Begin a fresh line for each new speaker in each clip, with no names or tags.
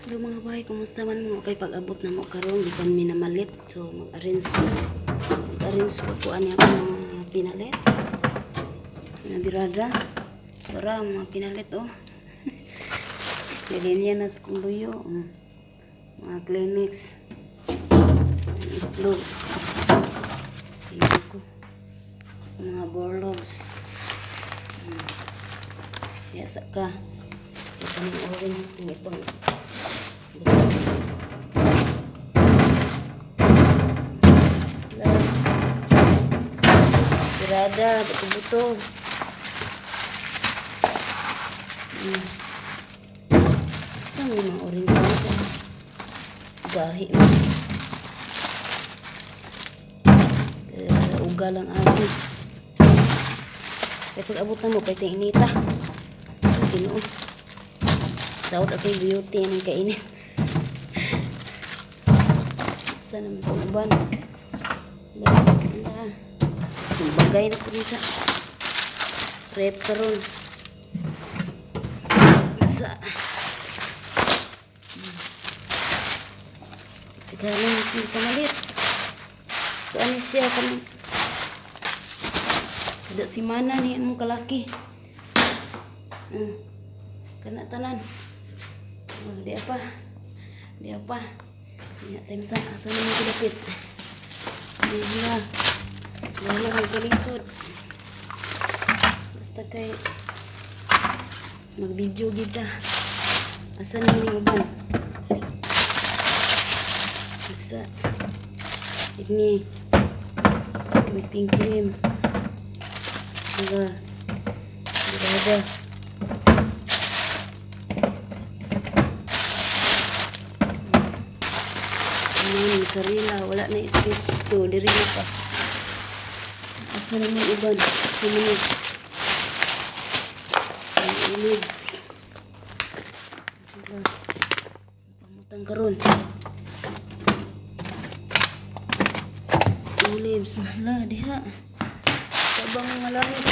Hello, mga bay, kumusta man mo? Kay pag-abot na mo karon, gikan mi namalit. So mag-arrange ko ko ani ako mga pinalit. Nabirada. Tara, mga pinalit oh. Dili niya na sa kong luyo. Mga Kleenex. Itlog. Itlog ko. Mga borlogs. Yasa ka. Ito ng orange kung ipang Wala. Birada, buto-buto. Saan may mga orange nito? Gahi mo. Uga lang agi. Kaya pag abot na mo, kay inita. Ginoo. Daot ako yung beauty anong kainin. Saan naman itong uban? Wala. Wala. Sumbagay na po rin sa rep karon. Sa Teka lang, hindi pamalit. So, ano siya kanang kada simana ni among kalaki. Kana tanan. Oh, di apa. Di apa. Di time sa asa naman ko dapit. Di na. Wala may kalisod. Basta kay mag-video kita. Asa naman yung uban? Asa? Ini whipping cream. Diba? Diba? Ano, mozzarella. Wala na space dito. Diri na pa. Asa naman uban? Asa naman? Ang olives. Diba? Pamutang karon. Olives. Hala, diha. Tabang mga langit.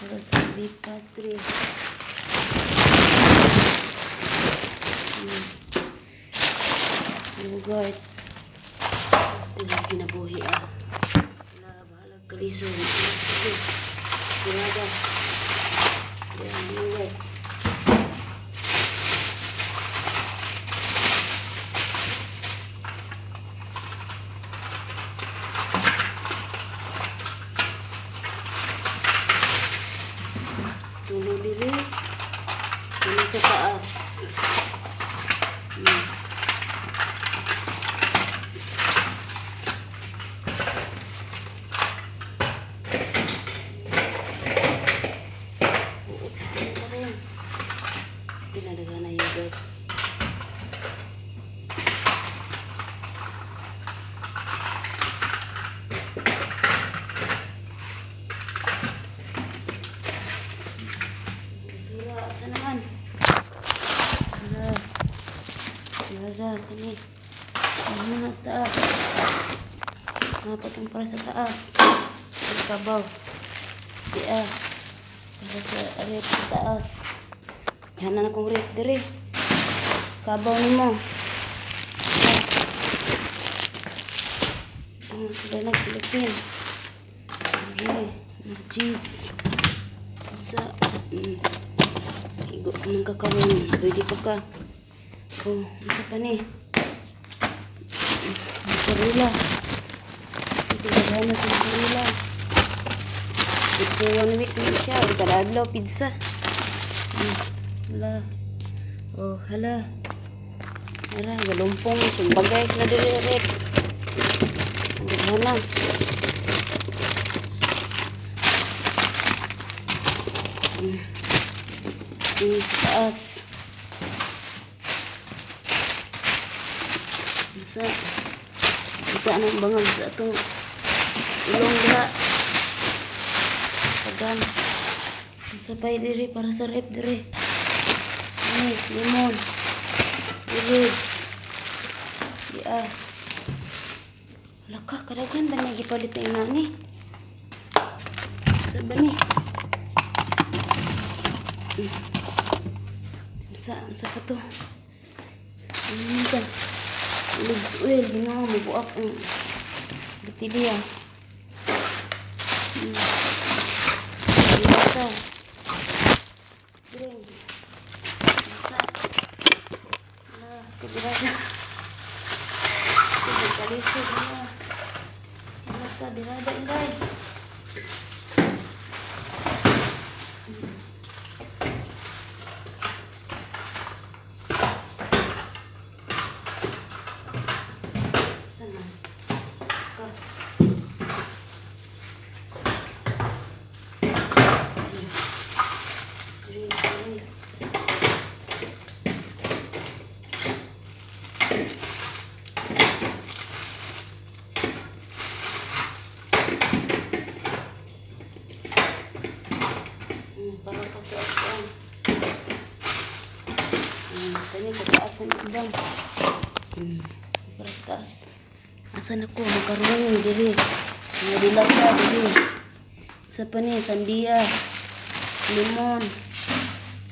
Para sa beef pastry. Yogurt. Still kinabuhi ah. Wala, bahalag kalisod. Sige. Tirada. Yan, yogurt. Tulo diri. Tulo sa taas. Buot pa rin. Pinadaga na yogurt. Basura, asa naman? Wala. Wala, kani. Ano na sa taas? Napatong para sa taas. Ang kabaw. Di ah. Para sa rep sa taas. Yan na akong rep dire. Kabaw nimo. Ah, sila nagsilupin. Okay. Mga cheese. Sa igo man ka karon, pwede pa ka. Oh, ito pa ni. Mozzarella. Ito daghan na sa mozzarella. Ito one week na siya. Kada adlaw pizza. Hala. Oh, hala. Hala, galumpong sumbagay sila diri rep. Daghan na. Ini sa taas. Sa kita anong bangag sa atong ilong diha. Pagan. Sa pay diri para sa rep diri. Ani, lemon. Olives. Di ah. Wala ka, kadaghan ba na gipalit na yun ni? Sa ba ni? Unsa pa to? Ano ka? Olives oil, Ginoo, mabuak ang botilya. Dilata. Drinks. Unsa? Hala, kabirada. Sige, kalisod na. Hala ka, birada, inday. Saan na? Ka. Drinks, ay. Para ka sa kuan. Kani sa taas ang ibang. Para sa taas. Asa na ko makaroni diri. Mga dilata diri. Sa pa ni sandia, limon,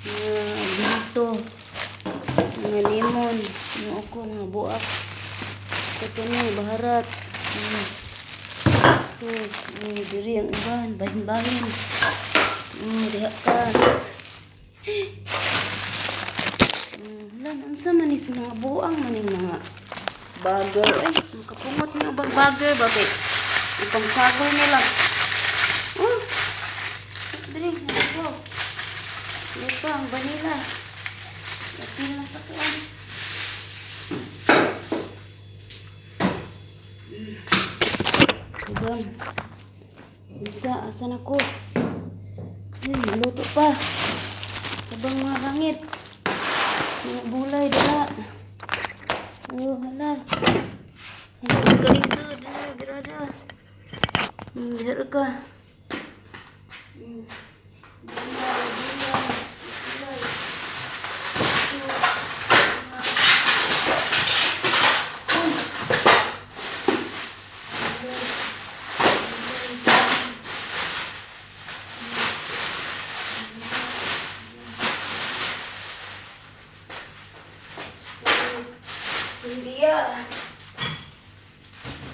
mga ginto, mga limon, mga uko, mga buak. Sa pa ni baharat. Ito, diri ang uban, bahin-bahin. Diha ka. Hala, unsa man is mga buang man ning mga bagger. Ay, makapungot nga ubang bagger ba kay ipangsagol nila. Oh, soft drinks na ito. Ano pa, ang vanilla. Napil na sa kuan. Subang. Unsa, asa na ko? Ay, maluto pa. Sabang mga hangit. Mga bulay, dala. Oh, hala. Hala, kalisod. Hala, birada. Diha ka. Gulay, gulay, gulay. Ito, Uy. Gulay, gulay. Sandia.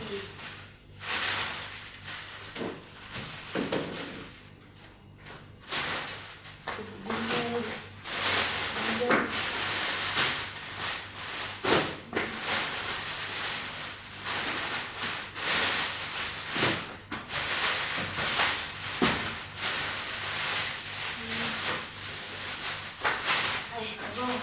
Gulay. Gulay. Ay, kabaw.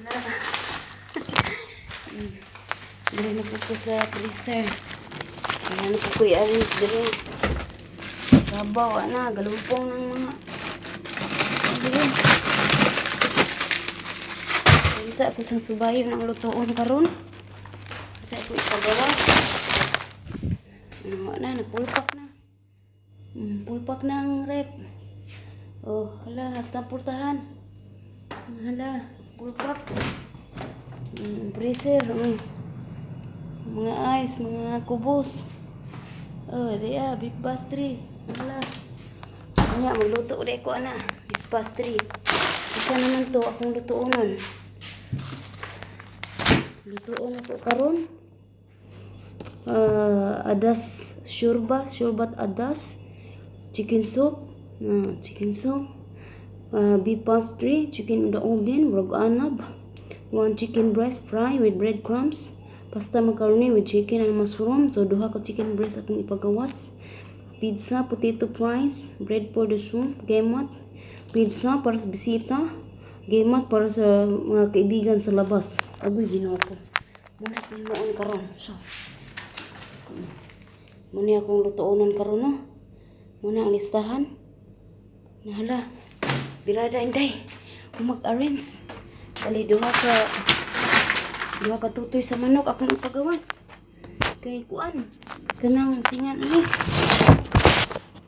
Wala. Dire na po ko sa freezer. Ayan na po ko i-arrange dire. Sabaw, ana, galumpong ng mga dire. Unsa ako sang subayon ang lutuon karon? Unsa ako ipagawas? Ano na, napulpak na. Pulpak na ang rep. Oh, hala, hasta purtahan. Hala, pulpak. Freezer. Mga ice, mga kubos. Oh, diya, beef pastry. Hala. Nya, magluto ulit ko, ana. Beef pastry. Isa naman to, akong lutuonon. Lutuon ako karon. Adas shurba, shurbat adas, chicken soup, chicken soup, beef pastry, chicken in the oven, murag anab, one chicken breast fry with breadcrumbs, pasta macaroni with chicken and mushroom. So duha ka chicken breast akong ipagawas. Pizza, potato fries, bread for the soup, gemat, pizza para sa bisita, Gimat para sa mga kaibigan sa labas. Agoy, Ginoo ko. Muna ko himuon karon. So, muna akong lutuonon karon, no. Muna ang listahan. Nahala. Birada, inday. Kung mag-arrange. Dali duha ka tutoy sa manok akong ipagawas. Kay kuan. Kanang singan ani.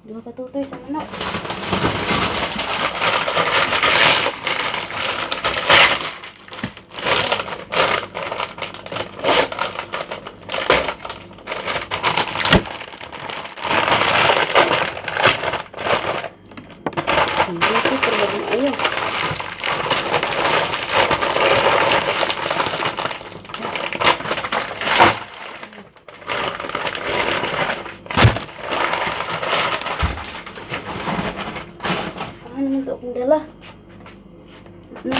Duha ka tutoy sa manok. Ang buti pero ayo. Ano naman to akong dala? Ano?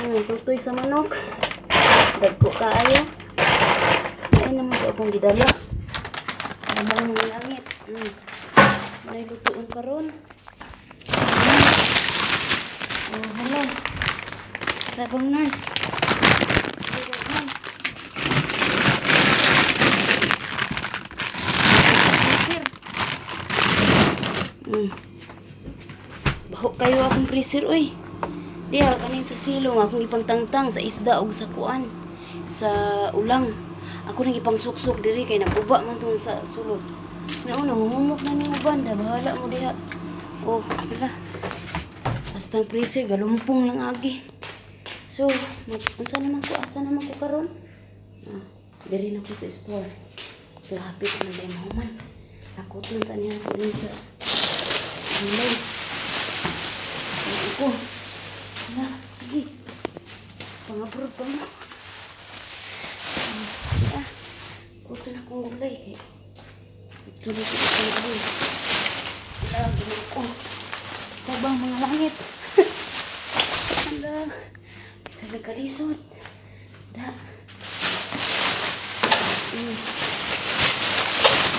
Ano, tutoy sa manok. Dagko kaayo. Ay naman to akong gidala. Ano mga langit. May lutuon karon. Oh, hello. Tabang, nurse. Ay, freezer. Baho kayo akong freezer, uy. Diha kaning sa silong akong ipangtangtang sa isda og sa kuan sa ulang. Ako nang ipangsuksok diri kay naguba man tong sa sulod. Nauna humok na ning uban, da bahala mo diha. Oh, hala. Basta ang freezer galumpong lang agi. So, unsa naman ko, asa naman ko karon? Ah, diri na ko sa store. Lapit na ba mahuman. Ako lang sa niya ko din sa online. Ano ko? Hala, sige. Pang-abroad pa mo. Ah, kuto na kong gulay kay. Tuloy ko itong gulay. Hala, ginoo ko. Tabang mga langit. Hala, isa na kalisod. Da.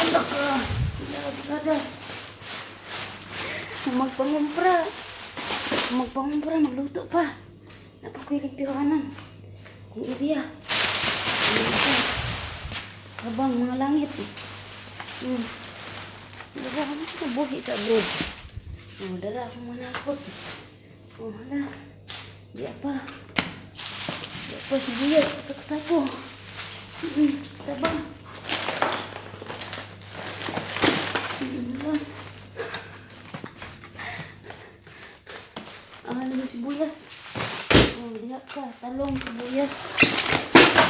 Hala ka. Hala, brada. Magpangumpra. Magpangumpra, magluto pa. Napakoy limpyohanan. Kung iriya. Ano ito? Tabang mga langit. Dara ako sa buhi sa abroad. Oh, dara akong manakot. Oh, hala. Di pa. Di pa sibuyas sa kasako. Tabang. Hala. Ang ano ng sibuyas. Oh, diha ka. Talong, sibuyas.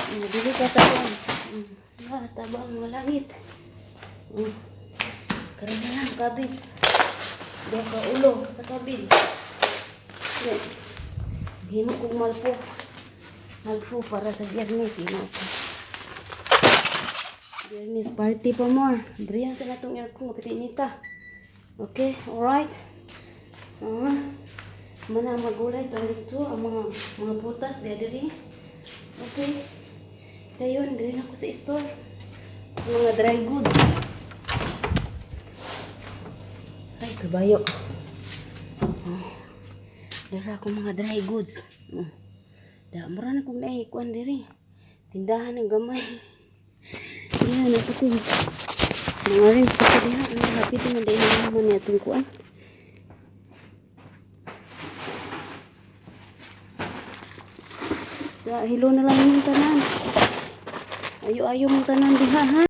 Oh, dili ka talong. Hala, tabang mga langit. Oh. Karon na lang, cabbage. Duha ka ulo sa cabbage. Yeah. Himo kong malpo. Malpo para sa Biyernes. Himo ko. Biyernes party pa more. Briyan sa natong aircon. Kapit inita. Okay, alright. Mana ang magulay tong dito ang mga prutas diha diri. Okay. Dayon diri na ko sa store. Sa mga dry goods. Ay, kabayo. Oh. Dara akong mga dry goods. Oh. Da, mura na kong naay kuan diri. Tindahan ng gamay. Yan, nasa ko. Mga rinse pa ko diha. Ang hapit naman dahil naman niya itong kuan. Da, hilo na lang yung tanan. Ayo-ayo mong tanan diha, ha?